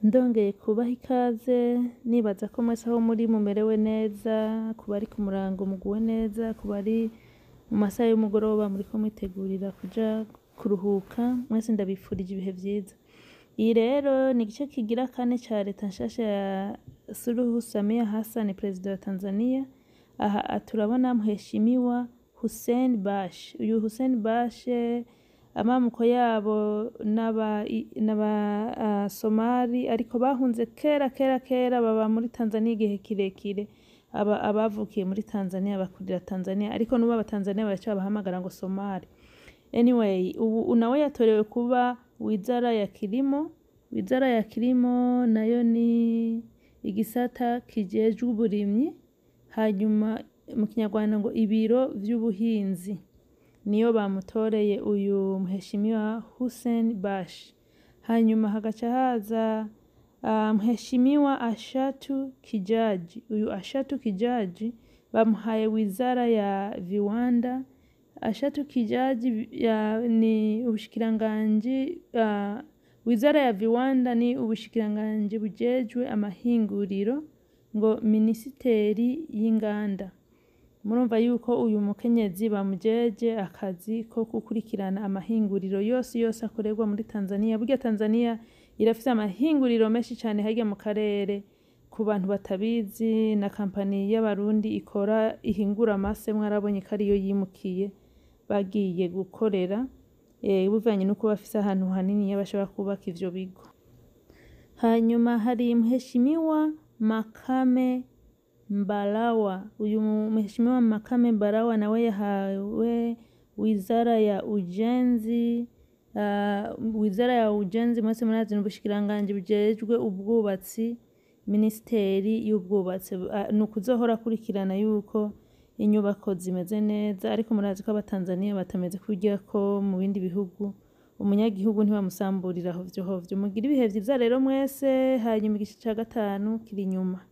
Ndongeye kubaha ikaze, nibaza ko mwese aho muri mumerewe neza, ku bari ku murango muguwe neza, ku bari mu masaha y'umugoroba muriko mwitegurira kuja kuruhuka, mwese ndabifurije ibihe vyiza. Iyi rero ni igice kigira kane ca leta nshasha ya Suluhu Samia Hassan, perezida wa Tanzania. Aha turabona Mheshimiwa Hussein Bashe. Uyu Hussein Bashe amamuko yabo n'aba Somali, ariko bahunze kera kera kera, baba muri Tanzania igihe kirekire. Aba abavukiye muri Tanzania, bakurira Tanzania, ariko n'ubu abatanzania baracabahamagara ngo Somali. Anyway, ubu nawe yatorewe kuba wizara ya kilimo. Wizara ya kilimo nayo ni igisata kijejwe uburimyi, hanyuma mu Kinyarwanda ngo ibiro vy'ubuhinzi. Niyo bamutoreye uyu Mheshimiwa Hussein Bashe. Hanyuma hagaca haza Mheshimiwa Ashatu Kijaji. Uyu Ashatu Kijaji bamuhaye wizara ya viwanda. Ashatu Kijaji ni ubushikiranganji, wizara ya viwanda ni ubushikiranganji bujejwe amahinguriro, ngo minisiteri y'inganda. Murumva yuko uyu mukenyezi bamujeje akazi ko gukurikirana amahinguriro yose yose akorerwa muri Tanzania. Burya Tanzania irafise amahinguriro menshi cane harya mu karere. Ku bantu batabizi, na kampani y'Abarundi ikora ihingura amase mwarabonye ko ariyo yimukiye, bagiye gukorera, bivanye nuko bafise ahantu haniniya bashobora kubaka ivyo bigo. Hanyuma hari Mheshimiwa Makame Mbarawa. Uyu Mheshimiwa Makame Mbarawa nawe yahawe wizara ya ujenzi. Wizara ya ujenzi mwese murazi ni ubushikiranganji bujejwe ubwubatsi, minisiteri y'ubwubatsi. Ni ukuzohora akurikirana yuko inyubako zimeze neza, ariko murazi ko abatanzania batameze kurya ko mu bindi bihugu umunyagihugu ntibamusamburira hovyo hovyo. Mugire ibihe vyiza rero mwese, hanyuma igice ca gatanu kiri inyuma.